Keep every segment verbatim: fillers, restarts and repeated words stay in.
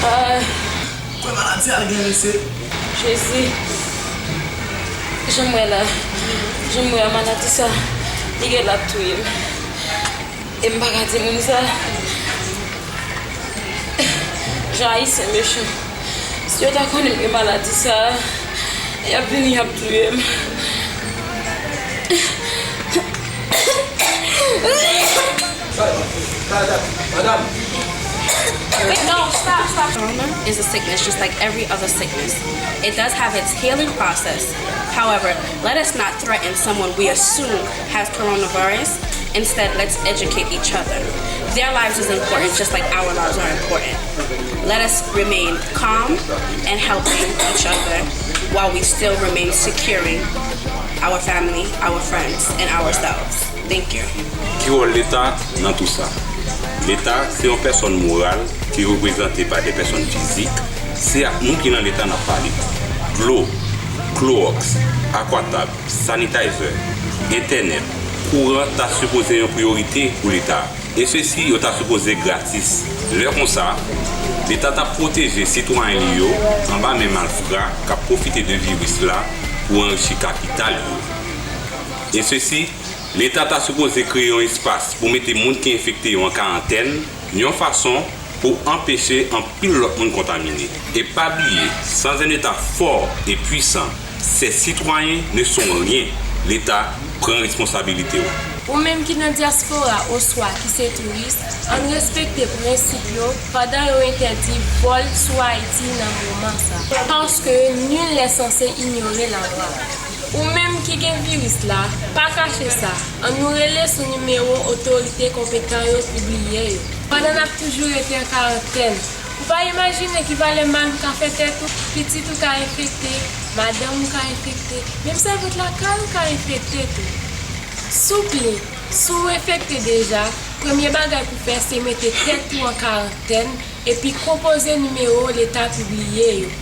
Ay. Kwè maladi a l gen, mesye. Jezi. Jan m wè la. Jan m wè a, maladi sa, li gen l ap touye m. E m pa ka di moun sa. Jan Ayisyen mechan. Si yo ta konnen m gen maladi sa, y ap vini, y ap touye m. Madam, madam. Wait, no, stop, stop. Trauma is a sickness just like every other sickness. It does have its healing process. However, let us not threaten someone we assume has coronavirus. Instead, let's educate each other. Their lives is important just like our lives are important. Let us remain calm and helping each other while we still remain securing our family, our friends, and ourselves. Thank you. Ki wòl Leta nan tou sa? Leta se yon pèsòn moral ki reprezante pa de pèsòn fizik. Se ak nou ki nan Leta n ap pale. Dlo, klowòks, akwatab, sanitizer, entènèt, kouran ta sipoze yon priyorite pou Leta. E sesi yo ta sipoze gratis. Lè konsa, Leta t ap pwoteje sitwayen li yo anba men malfra k ap pwofite de viris la pou anrichi kapital yo. E sesi, Leta ta sipoze kreye yon espas pou mete moun ki enfekte yo an karantèn, yon fason pou anpeche anpil lòt moun kontamine. E pa bliye, sans un État fort et puissant, ces citoyens ne sont rien. Leta, pran responsabilite w. Ou menm ki nan dyaspora oswa ki se touris, ann respekte prensip yo pandan yo entèdi vòl sou Ayiti nan moman sa. Paske nul n'est censé ignorer la loi. Ou menm ki gen viris la, pa kache sa. Ann nou rele sou nimewo otorite konpetan yo pibliye yo. Pandan n ap toujou rete an karantèn, ou pa imajine ki valè mal ou ka fè tèt ou, pitit ou ka enfekte, madanm ou ka enfekte, menm sèvant lakay ou ka enfekte tou. Souple, si w enfekte deja, premye bagay pou fè se mete tèt ou an karantèn epi konpoze nimewo Leta pibliye yo.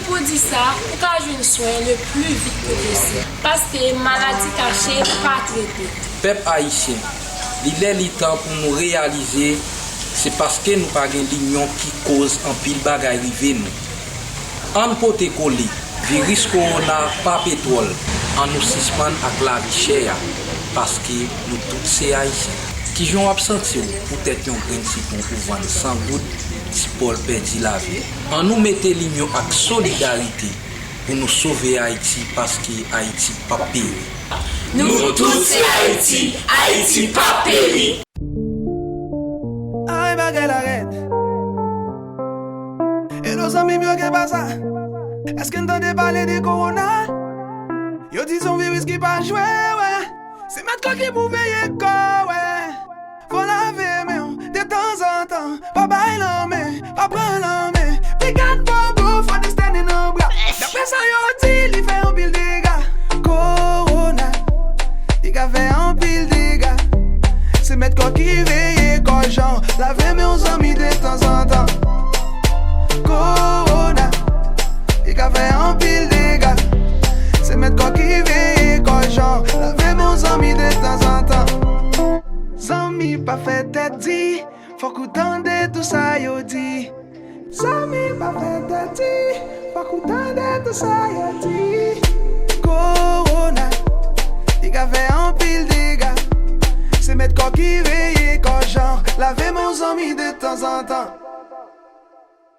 Pou di sa, ou ka jwenn swen le pli vit ke posib, paske maladi kache pa trete. Pèp ayisyen, li lè li tan pou nou reyalize se paske nou pa gen linyon ki koz anpil bagay rive nou. Ann pote kole, viris kowona pa petwòl, ann nou sispann ak lavi chè a, paske nou tout se ayisyen. Kijan w ap santi w poutèt yon grenn sitwon ou vann san goud, ti Pòl pèdi lavi l? Ann nou mete linyon ak solidarite pou nou sove Ayiti, paske Ayiti p ap peri. Nou tout se Ayiti, Ayiti p ap peri. Ay, bagay la rèd. Hello zanmi m yo, gen pa sa? Èske n tande pale de kowona? Yo di se yon viris ki pa jwe, wè. Se mèt kò ki pou veye kò, wè. Fò lave men w detanzantan. Pa bay lanmen, pa pran lanmen. Piga n bobo, fò n estène nan bra. Daprè sa yo di, li fè anpil dega. Kowona, li ka fè anpil dega. Se mèt kò ki veye kò jan w. Lave men w zanmi detanzantan. Kowona, li ka fè anpil dega. Se mèt kò ki veye kò jan w. Lave men w zanmi detanzantan. Zanmi pa fè tèt di, fòk ou tande tou sa yo di. Zanmi pa fè tèt di, fòk ou tande tou sa yo di. Kowona, li ka fè anpil dega. Se mèt kò ki veye kò jan w. Lave men w zanmi detanzantan.